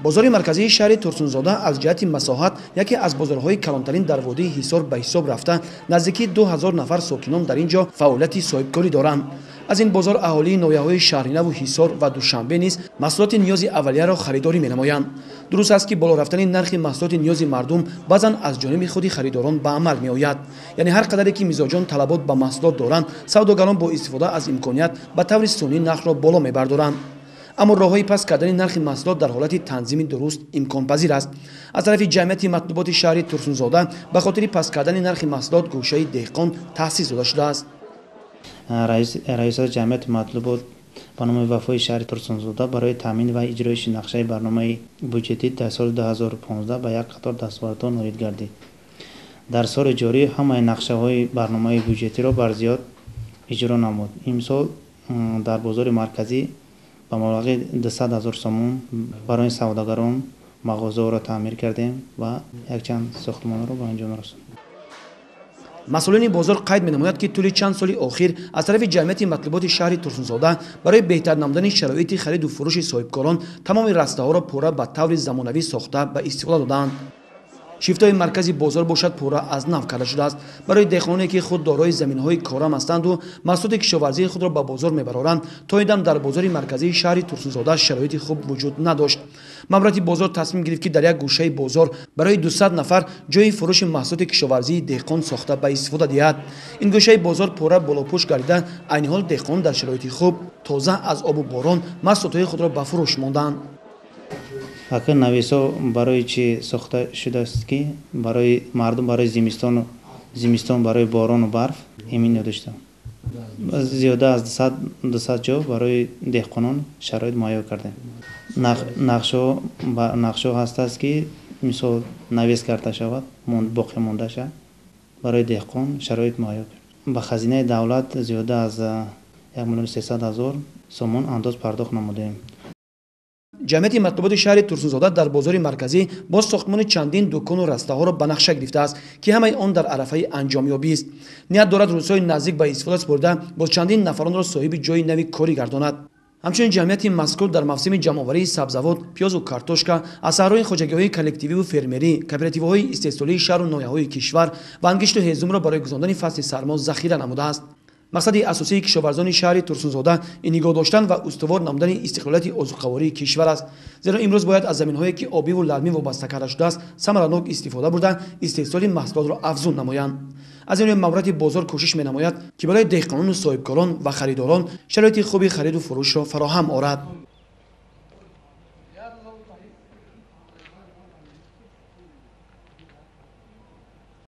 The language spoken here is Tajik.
Бозори марказии шаҳри Турсунзода аз ҷиҳати масоҳат яке аз бозорҳои калонтарин дар водии Ҳисор ба ҳисоб рафта, наздики 2000 нафар сокинон дар ин ҷо фаъолияти соҳибкорӣ доранд. Аз ин бозор аҳолии ноҳияҳои Шаҳринаву Ҳисор ва Душанбе низ маҳсулоти ниёзи аввалияро харидорӣ менамоянд. Дуруст аст, ки боло рафтани нархи маҳсулоти ниёзи мардум баъзан аз ҷониби худи харидорон ба амал меояд. Яъне ҳар қадаре ки мизоҷон талабот ба маҳсулот доранд, савдогарон бо истифода аз имконият ба таври сунъӣ нархро боло мебардоранд. Аммо роҳҳои паст кардани нархи маҳсулот дар ҳолати танзими дуруст имконпазир аст. Аз тарафи ҷамъияти матбуоти шаҳри Турсунзода ба хотири паст кардани нархи маҳсулот гӯшаи деҳқон таъсис дода шудааст. Раисоти ҷамъияти матлубот ба номи Вафои шаҳри Турсунзода барои таъмин ва иҷроиши нақшаи барномаи буҷетӣ дар соли 2015 ба як қатор дастовардҳо ноил гардид. Дар соли ҷорӣ ҳамаи нақшаҳои барномаи буҷетиро барзиёд иҷро намуд. Имсол дар бозори марказӣ ба маблағи 200 ҳазор сомон барои савдагарон мағозаҳоро таъмир кардем ва якчанд сохтмонро ба анҷом расондем. Масъулини бозор қайд менамояд, ки тӯли чанд соли охир аз тарафи ҷамъияти матлуботи шаҳри Турсунзода барои беҳтар намудани шароити хариду фурӯши соҳибкорон тамоми растаҳоро пурра ба таври замонавӣ сохта ба истифода додаанд. Шифтҳои маркази бозор бошад пурра аз нав карда шудааст. Барои деҳқононе, ки худ дорои заминҳои корам ҳастанду маҳсулоти кишоварзии худро ба бозор мебароранд, то ин дам дар бозори марказии шаҳри Турсунзода шароити хуб вуҷуд надошт. Маъмурияти бозор тасмим гирифт, ки дар як гӯшаи бозор барои 200 нафар ҷои фурӯши маҳсулоти кишоварзии деҳқон сохта ба истифода диҳад. Ин гӯшаи бозор пурра болопӯш гардида, айни ҳол деҳқон дар шароити хуб тоза аз обу борон маҳсулотҳои худро ба фурӯш монданд. Ака нависо барои чӣ сохта шудааст, ки барои мардум барои зимистон барои борону барф эмин дошта. Зиёда аз 200 ҷо барои деҳқонон шароит муҳайё кардем. Нақшаҳо ҳастааст, ки мисол навис карда шавад, боқӣ монда шавад, барои деҳқон шароит муҳайё кард. Ба хазинаи давлат зиёда аз 1 300 000 сомон андоз пардохт намудаем. Ҷамъияти матбуоти шаҳри Турсунзода дар бозори марказӣ боз сохтмони чандин дукону растаҳоро ба нақша гирифтааст, ки ҳамаи он дар арафаи анҷомёбист. Ният дорад рӯзҳои наздик ба истифода супорида боз чандин нафаронро соҳиби ҷои нави корӣ гардонад. Ҳамчунин ҷамъияти мазкур дар мавсими ҷамъоварии сабзавот, пиёзу картошка аз саҳрои хоҷагиҳои коллектививу фермерӣ, кооперативҳои истеҳсолии шаҳру ноҳияҳои кишвар ва ангишту ҳезумро барои гузондани фасли сармо захира намудааст. Мақсади асосии кишоварзони шаҳри Турсунзода ин нигоҳ доштан ва устувор намудани истиқлолияти озуқавории кишвар аст. Зеро имрӯз бояд аз заминҳое, ки обиву лалмӣ вобаста карда шудааст, самаранок истифода бурда, истеҳсоли маҳсулотро афзун намоянд. Аз ин рӯй маъмурияти бозор кӯшиш менамояд, ки барои деҳқонону соҳибкорон ва харидорон шароити хуби хариду фурӯшро фароҳам орад.